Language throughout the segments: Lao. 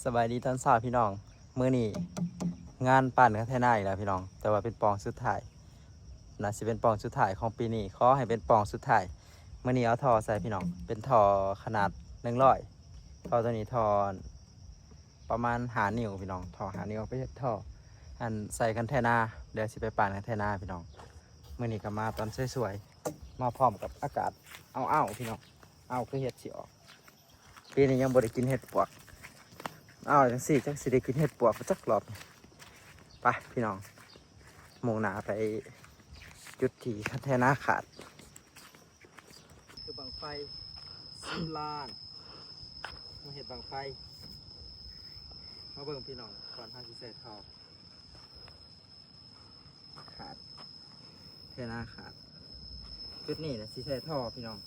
ສະບາຍດີຕອນເຊົ້າພີ່ນ້ອງ. ມື້ນີ້ງານປັ້ນຄັນເທນາອີກແລ້ວພີ່ນ້ອງ, ແຕ່ວ່າເປັນປ່ອງສຸດທ້າຍ, ໜ້າຊິເປັນປ່ອງສຸດທ້າຍຂອງປີນີ້, ຂໍໃຫ້ເປັນປ່ອງສຸດທ້າຍ. ມື້ນີ້ເອົາທໍ່ໃສ່ພີ່ນ້ອງ, ເປັນທໍ່ຂະໜາດໜຶ່ງຮ້ອຍ, ທໍ່ໂຕນີ້ທໍ່ປະມານຫ້ານິ້ວພີ່ນ້ອງ, ທໍ່ຫ້ານິ້ວ ເອົາໄປເຮັດທໍ່ ອັນ ໃສ່ຄັນເທນາ, ດຽວຊິໄປປັ້ນຄັນເທນາພີ່ນ້ອງ. ມື້ນີ້ກໍມາຕອນສວຍໆ, ມາພ້ອມກັບອາກາດເອົ້າໆ ພີ່ນ້ອງ, ເອົ້າຄືເຫັດຊິອອກ. ປີນີ້ຍັງບໍ່ໄດ້ກິນເຫັດປວກ. ເອົາ ຈັ່ງຊີ້ ຈັກຊິໄດ້ກິນເຫັດປວກບໍ່ຈັກລອບນີ້. ໄປພີ່ນ້ອງ, ມຸ່ງໜ້າໄປຈຸດທີ່ຄັນເທນາຂາດ. ຄືບັ້ງໄຟສິບລ້ານ, ມາເຮັດບັ້ງໄຟ. ມາເບິ່ງພີ່ນ້ອງ, ກ່ອນເຮົາຊິໃສ່ທໍ່. ຂາດ ເທນາຂາດ. ຈຸດນີ້ແຫຼະຊິໃສ່ທໍ່ພີ່ນ້ອງ,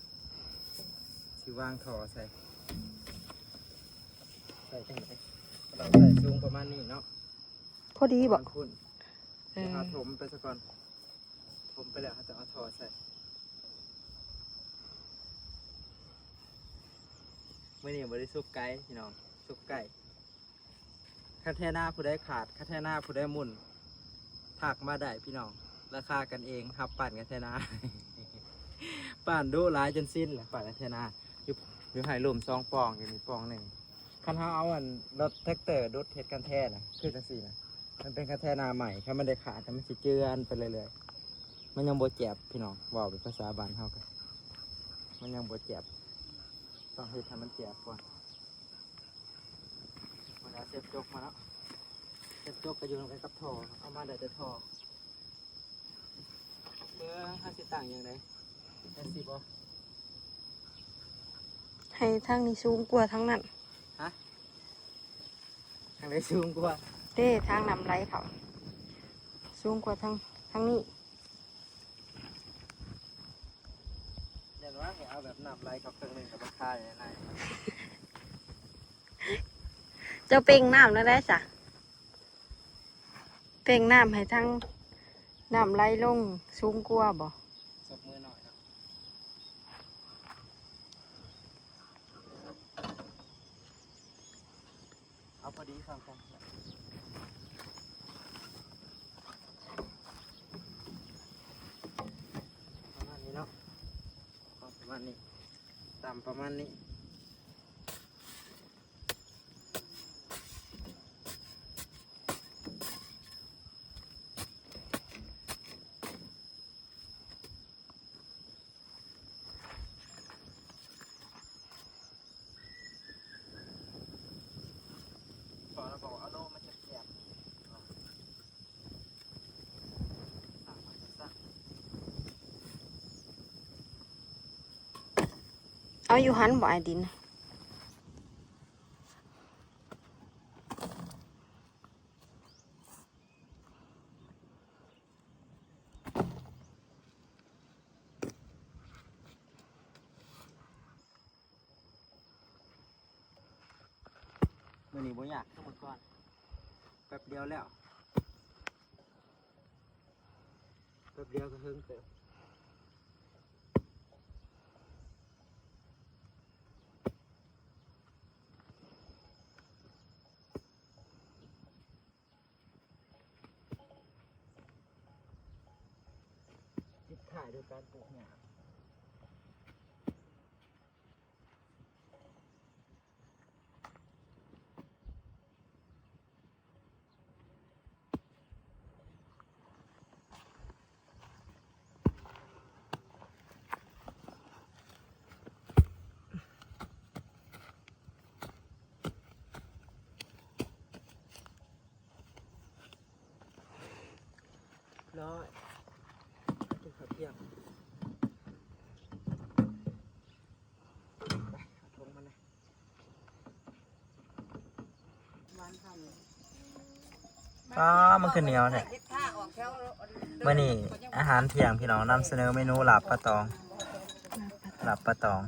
ຊິວາງທໍ່ໃສ່. ໃສ່ຈັ່ງໃດ? ເຮົາໃສ່ສູງປະມານນີ້ເນາະ. ພໍດີບໍ່? ປະມານພຸ້ນ. ເອີ ດຽວເຮົາຖົມໄປຊະກ່ອນ, ຖົມໄປແລ້ວເຮົາຈະເອົາທໍ່ໃສ່. ມື້ນີ້ບໍ່ໄດ້ສຸກໄກ່ພີ່ນ້ອງ, ສຸກໄກ່. ຄັນເທນາຜູ້ໃດຂາດ, ຄັນເທນາຜູ້ໃດໝຸ່ນ, ທັກມາໄດ້ພີ່ນ້ອງ, ລາຄາກັນເອງ, ຮັບປັ້ນຄັນເທນາ. ປັ້ນດຸຫຼາຍຈົນຊິນແຫຼະ, ປັ້ນຄັນເທນາ. ຢູ່ ຢູ່ໃຫ້ລຸ່ມສອງປ່ອງ, ຢູ່ນີ້ປ່ອງໜຶ່ງ. ຄັນເຮົາເອົາອັນລົດແທຣັກເຕີດຸດເຮັດຄັນເທນາ ຄືຈັ່ງຊີ້ນະ, ມັນເປັນຄັນເທນາໃໝ່, ຄັນມັນໄດ້ຂາດ ມັນຊິເຈື່ອນໄປເລື້ອຍໆ. ມັນຍັງບໍ່ແຈບພີ່ນ້ອງ, ເວົ້າເປັນພາສາບ້ານເຮົາກໍ ມັນຍັງບໍ່ແຈບ, ຕ້ອງເຮັດໃຫ້ມັນແຈບກ່ອນ. ເວລາເສບຈົກມາເນາະ, ເສບຈົກກໍຢູ່ນຳກັນກັບທໍ່, ເອົາມາໄດ້ແຕ່ທໍ່. ເອີ ເຮົາຊິຕັ້ງຈັ່ງໃດ? ຈັ່ງຊີ້ບໍ່? ໃຫ້ທາງນີ້ສູງກວ່າທາງນັ້ນ. ຮະ? ທາງໃດສູງກວ່າ? ເດ້ ທາງນ້ຳໄຫຼເຂົ້າສູງກວ່າທາງ ທາງນີ້. ແມ່ນວ່າໃຫ້ເອົາແບບນ້ຳໄຫຼເຂົ້າເຄິ່ງໜຶ່ງກັບມັນຄາຍໃນ. ເຈົ້າເປັ່ງນ້ຳແນວໃດຊະ? ເປັ່ງນ້ຳໃຫ້ທາງນ້ຳໄຫຼລົງສູງກວ່າບໍ່? ສົບມືໜ້ອຍເນາະ. ເອົາພໍດີສ່ຳກັນ ປະມານນີ້ເນາະ, ເອົາປະມານນີ້, ຕ່ຳປະມານນີ້. ເອົາຢູ່ຫັ້ນບໍ່ ອ້າຍດິນ? ມື້ນີ້ບໍ່ຍາກຄືມື້ກ່ອນ, ແປັບດຽວແລ້ວ, ແປັບດຽວກໍເຖິງເຕີບ. ປິດທ້າຍດ້ວຍການປູກຫຍ້າ. ຮ້ອຍ ກິນເຂົ້າທ່ຽງ. ໄປ ເອົາຖົງມາແດ່. ອ້າ ມັນຄືໜຽວແທ້. ມື້ນີ້ອາຫານທ່ຽງພີ່ນ້ອງ, ນຳສະເໜີເມນູລາບປາຕອງ, ລາບປາຕອງ.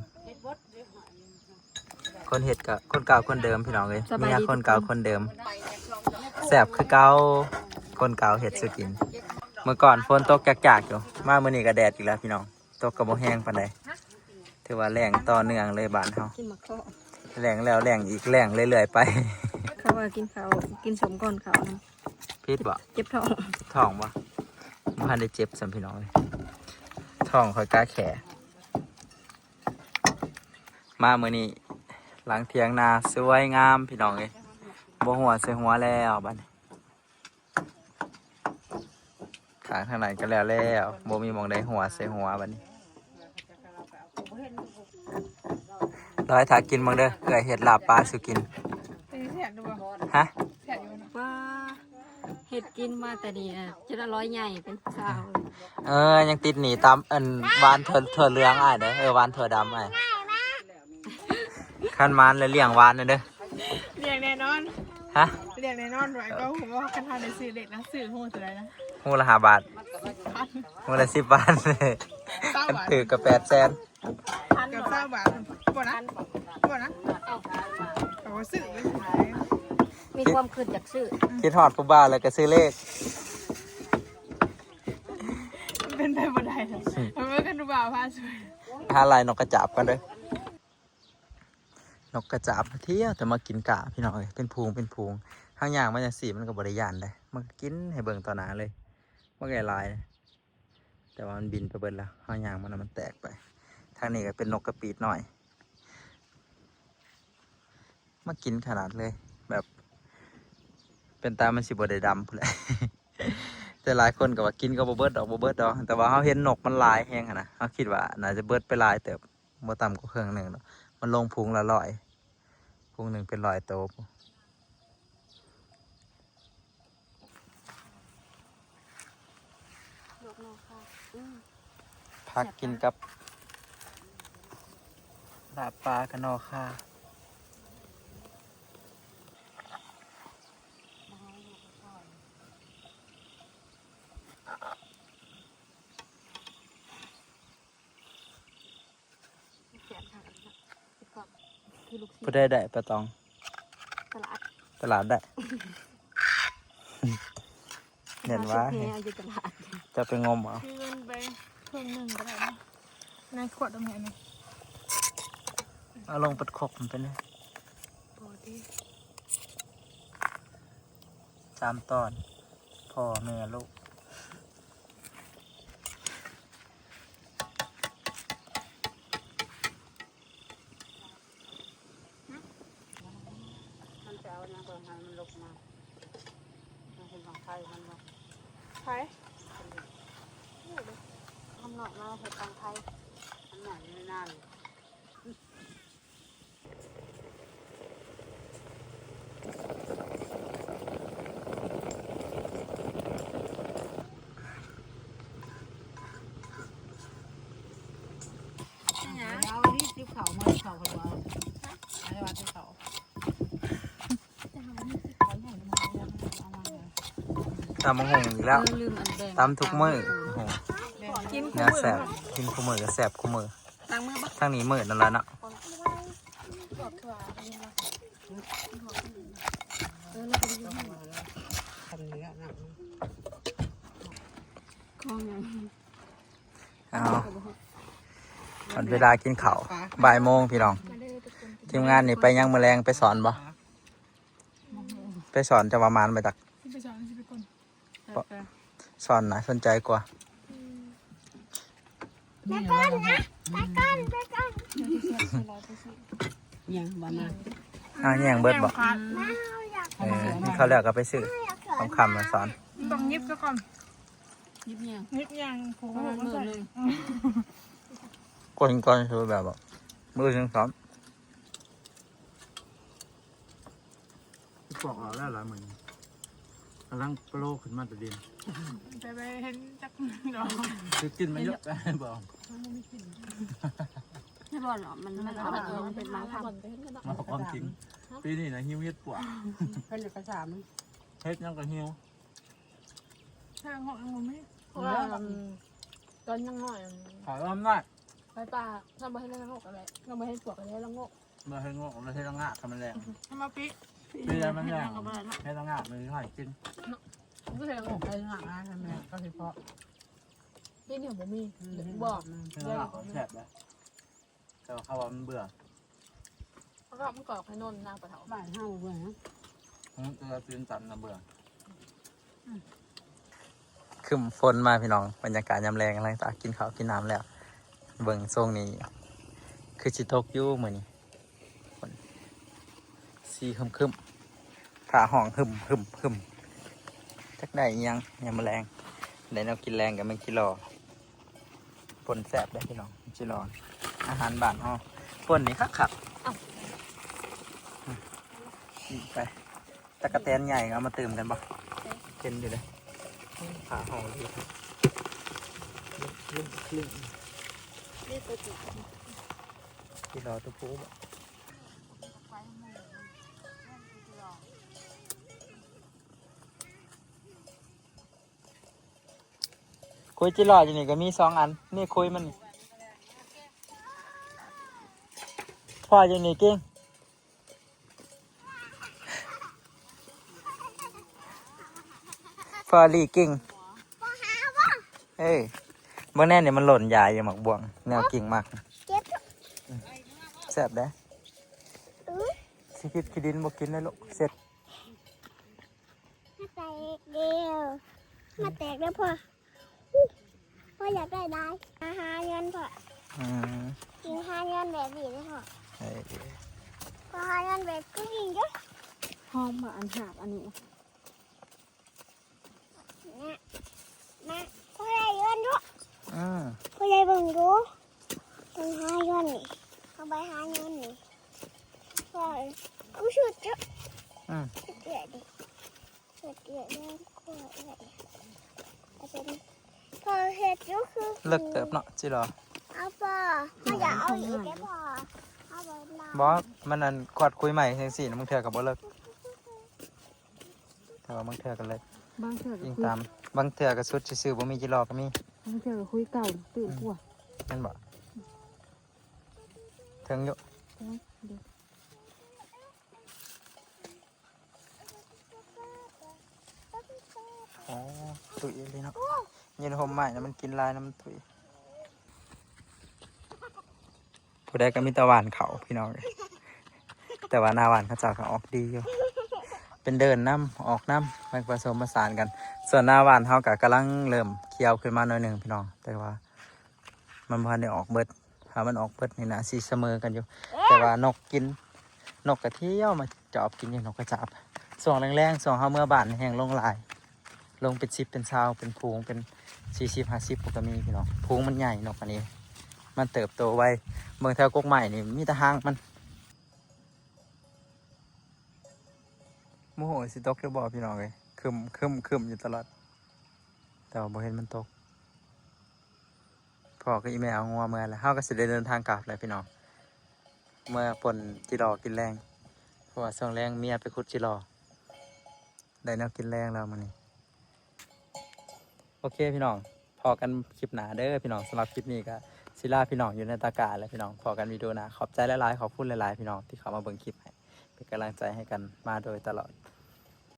ຄົນເຮັດກະຄົນເກົ່າຄົນເດີມພີ່ນ້ອງເອີຍ, ເມຍຄົນເກົ່າຄົນເດີມ, ແຊບຄືເກົ່າ, ຄົນເກົ່າເຮັດສູ່ກິນ. ມື້ກ່ອນຝົນຕົກຈາກໆຢູ່, ມາມື້ນີ້ກະແດດອີກແລ້ວພີ່ນ້ອງ. ຕົກກໍບໍ່ແຮງປານໃດ, ຖືວ່າແລ້ງຕໍ່ເນື່ອງເລີຍບ້ານເຮົາ. ກິນໝາກເຄາະ. ແລ້ງແລ້ວແລ້ງອີກ, ແລ້ງເລື້ອຍໆໄປ. ເພາະວ່າກິນເຂົ້າ ກິນສົ້ມກ່ອນເຂົ້ານຳ. ຜິດບໍ່? ເຈັບທ້ອງ. ທ້ອງບໍ່? ບໍ່ທັນໄດ້ເຈັບຊ້ຳພີ່ນ້ອງເອີຍ ທ້ອງຂ້ອຍກາແຂ. ມາມື້ນີ້ ຫຼັງຖຽງນາສວຍງາມພີ່ນ້ອງເອີຍ ບໍ່ຮົ່ວໃສ່ຫົວແລ້ວບັດນີ້. ຂ້າງທາງນັ້ນກໍແລ້ວແລ້ວ ບໍ່ມີໝ່ອງໃດຮົ່ວໃສ່ຫົວບັດນີ້. ລອຍຖ້າກິນເບິ່ງເດີ ເອື້ອຍເຮັດລາບປາສູ່ກິນ. ເອີ ແຊບຢູ່ບໍ່? ຮະ? ແຊບຢູ່ບໍ່? ວ່າເຮັດກິນມາແຕ່ນີ້ນະ ຈົນລອຍໃຫຍ່ເປັນສາວ. ເອີ ຍັງຕິດໜີ້ຕາມອັນຫວ່ານຖົ່ວ ຖົ່ວເຫຼືອງອ້າຍເດີ. ເອີ ຫວ່ານຖົ່ວດຳອ້າຍ. ຄັນໝານແລ້ວລ້ຽງຫວານແດ່ເດີ. ລ້ຽງແນ່ນອນ. ຮະ? ລ້ຽງແນ່ນອນ. ວ່າກໍຮູ້ວ່າຄັນເຮົາໄດ້ຊື້ເລກນະ ຊື້ຮູ້ເທົ່າໃດນະ? ຮູ້ລະຫ້າບາດ. ຮູ້ລະສິບບາດ. ຄັນຖືກກໍແປດແສນ. ກັບຊາວບາດ. ບໍ່ນະ ບໍ່ນະ. ເອົາ ເອົາຊື້ໄປຂາຍ. ມີຄວາມຄິດຢາກຊື້. ຄິດຮອດຜູ້ບ່າວແລ້ວກໍຊື້ເລກ. ມັນເປັນໄປບໍ່ໄດ້. ມັນເປັນຄັນຜູ້ບ່າວພາຊື້. ຫາໄລ່ນົກກະຈາບກ່ອນເດີ. ນົກກະຈາບທຽວແຕ່ມາກິນກ້າພີ່ນ້ອງເອີຍ ເປັນຝູງເປັນຝູງ. ເຮົາຍ່າງມາຈັ່ງຊີ້ມັນກໍບໍ່ໄດ້ຢ້ານໃດ ມັນກໍກິນໃຫ້ເບິ່ງຕໍ່ໜ້າເລີຍ ບັກໃຫຍ່ຫຼາຍ. ແຕ່ວ່າມັນບິນໄປເບິດແລ້ວ ເຮົາຍ່າງມາແລ້ວມັນແຕກໄປ. ທາງນີ້ກໍເປັນນົກກະປີດນ້ອຍ ມາກິນຂະໜາດເລີຍ ແບບເປັນຕາມັນຊິບໍ່ໄດ້ດຳພຸ້ນແຫຼະ. ແຕ່ຫຼາຍຄົນກໍວ່າກິນກໍບໍ່ເບິດດອກ ບໍ່ເບິດດອກ ແຕ່ວ່າເຮົາເຫັນນົກມັນຫຼາຍແຮງຫັ້ນນະ ເຮົາຄິດວ່າໜ້າຈະເບິດໄປຫຼາຍເຕີບ. ບໍ່ຕ່ຳກວ່າເຄິ່ງໜຶ່ງດອກ ມັນລົງຝູງລະຮ້ອຍ ຝູງໜຶ່ງເປັນຮ້ອຍໂຕພຸ້ນ. ອືມ ຜັກກິນກັບລາບປາກັບໜໍ່ຂ່າ. ຜູ້ໃດໄດ້ປາຕອງ? ຕະຫຼາດ ຕະຫຼາດໄດ້. ແມ່ນວ່າ ເຈົ້າໄປງົມເອົາ. ເງິນໄປເຄິ່ງໜຶ່ງກໍໄດ້ນະ ໃນຂວດຕົງນີ້. ເອົາລົງເປັນຄົກມັນເປັນໄງ? ພໍດີ. ສາມຕອນ ພໍ່ແມ່ລູກ. ມັນຈະເອົາຫຍັງໄປໃຫ້ມັນລົກມາ ມັນເຫັນຂອງໃຜມັນບໍ່? ໃຜ? ຂ້າງນອກມາເຮັດຂອງໃຜ? ມັນໜ້ອຍຢູ່ໃນນັ້ນ. ເອົາອັນນີ້ຕິບເຂົ້າ ມາຕິບເຂົ້າ ເພິ່ນວ່າ ອັນນີ້ວ່າຕິບເຂົ້າ. ຕຳບັກຫຸ່ງອີກແລ້ວ ເອີ ລືມອັນແບ່ງ ຕຳທຸກມື້. ໂອ້ໂຫ ກິນ ແນວແຊບ ກິນຄູ່ມື້ກໍແຊບຄູ່ມື້. ລ້າງມືບໍ່? ທາງນີ້ມືດນັ້ນລະເນາະ. ເອີ ແລ້ວກໍໄດ້ຍິນ ຂອງຫຍັງ? ເອົາ ຮອດເວລາກິນເຂົ້າ ບ່າຍໂມງພີ່ນ້ອງ. ທີມງານນີ້ໄປຫຍັງມື້ແລງ? ໄປສອນບໍ່? ໄປສອນ ຈະວ່າມານບໍ່ຈັກ. ຊິໄປສອນ ຊິໄປກົນ ສອນນາສົນໃຈກວ່າ. ອືມ ໄປກ່ອນນະ ໄປກ່ອນ ໄປກ່ອນ. ຫຍັງບໍ່ນະ? ອ້າວ ແຍ່ງເບິດບໍ່? ເອີ ກິນເຂົ້າແລ້ວກໍໄປຊື້ ຄ່ຳໆ ມາສອນ. ຕ້ອງຫຍິບຊະກ່ອນ. ຫຍິບຫຍັງ? ຫຍິບຫຍັງ? ຜູ້ຮູ້ມັນໃສ່ ກ່ອນ ກ່ອນ ຄືແບບວ່າ ມື້ໜຶ່ງສອນ. ປອກອອກແລ້ວຫຼາຍມື້ນີ້ ກຳລັງໂປໂລຂຶ້ນມາແຕ່ດິນ. ແຕ່ໄປເຫັນຈັກດອກ ຄືກິນມາເຍອະໄປບໍ່? ມັນບໍ່ມີກິນ ໃຊ່ບໍ່ເນາະ? ມັນ ມັນເອົາ ມັນເປັນມາທຳ ມາຄວາມຈິງ. ປີນີ້ນະຫິວເຫັດປວກ ເຫັດກະສາມ ເຫັດຫຍັງກະຫິວ. ທາງເຮົາຍັງບໍ່ມີ ເພາະວ່າ ອືມ ຕອນຍັງນ້ອຍ ຂາຍລຳໄດ້ ໄປປ່າ ຖ້າບໍ່ເຮັດລະງົກກໍໄດ້ ຖ້າບໍ່ເຮັດປວກກໍໄດ້ລະງົກ. ບໍ່ເຮັດງົກ ບໍ່ເຮັດລະງາກ ຄັນມັນແລ້ງ ທຳມາປີ ປີໃດມັນແລ້ງ ເຮັດລະງາກມັນໃຫ້ກິນ. ມັນກໍເຮັດລະງົກ ເຮັດລະງາກ ອາ ທຳແມ່ກໍຊິເພາະ ປີນີ້ບໍ່ມີ ອືມ ບໍ່ ເຮັດລະງາກແຊບເດ້. ແຕ່ວ່າເຂົາວ່າມັນເບື່ອ ເຂົາວ່າມັນກໍອອກໃຫ້ນົນນາປະເຖົາ ບ້ານເຮົາເບື່ອນະ. ອືມ ແຕ່ວ່າຕື່ນຕັນນະເບື່ອ. ຄຶ້ມຝົນມາພີ່ນ້ອງ, ບັນຍາກາດຍາມແລງ ຫຼັງຈາກກິນເຂົ້າກິນນ້ຳແລ້ວ ເບິ່ງຊົງນີ້ຄືຊິຕົກຢູ່ມື້ນີ້. ຝົນ ສີຄຶ້ມໆ ຟ້າຮ້ອງຮຶມໆ ຈັກໄດ້ອີ່ຫຍັງຍາມແລງ. ໄດ້ແນວກິນແລງກັບແມງຈີ່ລໍ່. ປົ່ນແຊບເດ້ພີ່ນ້ອງ, ຈີ່ລໍ່ ອາຫານບ້ານເຮົາ. ປົ່ນນີ້ຄັກໆ. ເອົ້າ ໄປ ຕະກະແຕນໃຫຍ່ເອົາມາຕື່ມກັນບໍ່? ເອີ ເຫັນຢູ່ເດ້. ຂາເຮົາຢູ່ ນີ້ຕົວຈິງ ຈີ່ລໍ່ຕົວຜູ້ບໍ່? ຄຸຍຈີ່ລໍ່ຢູ່ນີ້ກໍມີສອງອັນ. ນີ້ຄຸຍມັນ ພໍ່ຢູ່ນີ້ກິ່ງ ພໍ່ລີ້ກິ່ງ. ເອີ ເບິ່ງແນ່ນີ້ ມັນຫຼົ່ນຢາຍຢູ່ໝາກບວງ ແນວກິ່ງໝາກ. ເຈັບ ແຊບເດ້. ອື ຊິກິນຂີ້ດິນບໍ່ກິນເລີຍລູກ ເສັດ. ມາແຕກແລ້ວ ມາແຕກແລ້ວພໍ່. ພໍ່ຢາກໄດ້ຫຼາຍ ມາຫາເງິນພໍ່. ອືມ ກິນຫາເງິນແບບນີ້ເດ້ພໍ່. ເອີ ພໍຫາເງິນແບບຄືນີ້ເດ້. ຫອມບໍ່ ອັນຫາບອັນນີ້ ນະ ນະ ພໍ່ໄດ້ເງິນເດ້. ອືມ ພໍ່ໄດ້ເບິ່ງເດ້. ໄປຫາເງິນນີ້ ເຮົາໄປຫາເງິນນີ້ ພໍ່ຄືຊຸດເນາະ. ອືມ ຊຸດເອື້ອຍນີ້ ຊຸດເອື້ອຍນີ້ ພໍ່ເອື້ອຍ ເອົາເປັນ ພໍ່ເຮັດຢູ່ຄື ເລິກເຕີບເນາະ ຈີ່ລໍ່. ເອົາພໍ່ ເຮົາຢາກເອົາອີກເດ້ພໍ່. ເອົາເບິ່ງນຳ ບໍ່ ມັນອັນກວາດຄຸຍໃໝ່ຈັ່ງຊີ້ນະ ບາງເທື່ອກໍບໍ່ເລິກ. ແຕ່ວ່າບາງເທື່ອກໍເລີກ ບາງເທື່ອກໍ ອີງຕາມ ບາງເທື່ອກໍຊຸດຊື່ໆ ບໍ່ມີຈີ່ລໍ່ກໍມີ. ບາງເທື່ອກໍຄຸຍເກົ່າຕື່ນກວ່າ ແມ່ນບໍ່? ເຖິງຢູ່ ເຖິງຢູ່. ອໍ ຕຸ້ຍອີ່ຫຼີເນາະ ຢູ່ໃນຮົ່ມໄມ້ນະ ມັນກິນຫຼາຍນະ ມັນຕຸ້ຍ. ຜູ້ໃດກໍມີແຕ່ຫວ່ານເຂົ້າພີ່ນ້ອງເອີຍ, ແຕ່ວ່າໜ້າຫວ່ານເຂົາເຈົ້າກໍອອກດີຢູ່ ເປັນເດີ່ນນຳ ອອກນຳ ມັນປະສົມປະສານກັນ. ສ່ວນໜ້າຫວ່ານເຮົາກໍກຳລັງເລີ່ມຂຽວຂຶ້ນມາໜ້ອຍໜຶ່ງພີ່ນ້ອງ, ແຕ່ວ່າມັນບໍ່ທັນໄດ້ອອກເບິດ. ຖ້າມັນອອກເບິດນີ້ໜ້າຊິສະເໝີກັນຢູ່, ແຕ່ວ່ານົກກິນ ນົກກໍທ່ຽວມາຈອບກິນຢູ່ ນົກກະຈາບ. ຊ່ວງແລງໆ ຊ່ວງເຮົາເມືອບ້ານແຮ່ງລົງຫຼາຍ. ລົງເປັນສິບເປັນຊາວເປັນຝູງ ເປັນສີ່ສິບຫ້າສິບ ພວກກໍມີພີ່ນ້ອງ. ຝູງມັນໃຫຍ່ ນົກອັນນີ້ ມັນເຕີບໂຕໄວ. ເບິ່ງແຖວກົກໄມ້ນີ້ມີແຕ່ຫາງມັນ. ບໍ່ຮູ້ວ່າຊິຕົກຫຼືບໍ່ພີ່ນ້ອງເອີຍ, ຄຶ້ມໆໆຢູ່ຕະຫຼອດ ແຕ່ວ່າບໍ່ເຫັນມັນຕົກ. ພໍ່ກັບອີ່ແມ່ເອົາງົວເມືອແລ້ວ, ເຮົາກໍຊິໄດ້ເດີນທາງກັບແລ້ວພີ່ນ້ອງ, ເມືອປົ່ນຈີ່ລໍ່ກິນແລງ ເພາະວ່າຊ່ວງແລງເມຍໄປຂຸດຈີ່ລໍ່. ໄດ້ແນວກິນແລງແລ້ວມື້ນີ້. ໂອເຄພີ່ນ້ອງ, ພໍ້ກັນຄລິບໜ້າເດີພີ່ນ້ອງ. ສຳລັບຄລິບນີ້ກໍຊິລາພີ່ນ້ອງຢູ່ໃນຕາກາແລ້ວພີ່ນ້ອງ. ພໍ້ກັນວິດີໂອໜ້າ. ຂອບໃຈຫຼາຍໆ, ຂອບຄຸນຫຼາຍໆພີ່ນ້ອງທີ່ເຂົ້າມາເບິ່ງຄລິບໃຫ້ ເປັນກຳລັງໃຈໃຫ້ກັນມາໂດຍຕະຫຼອດ.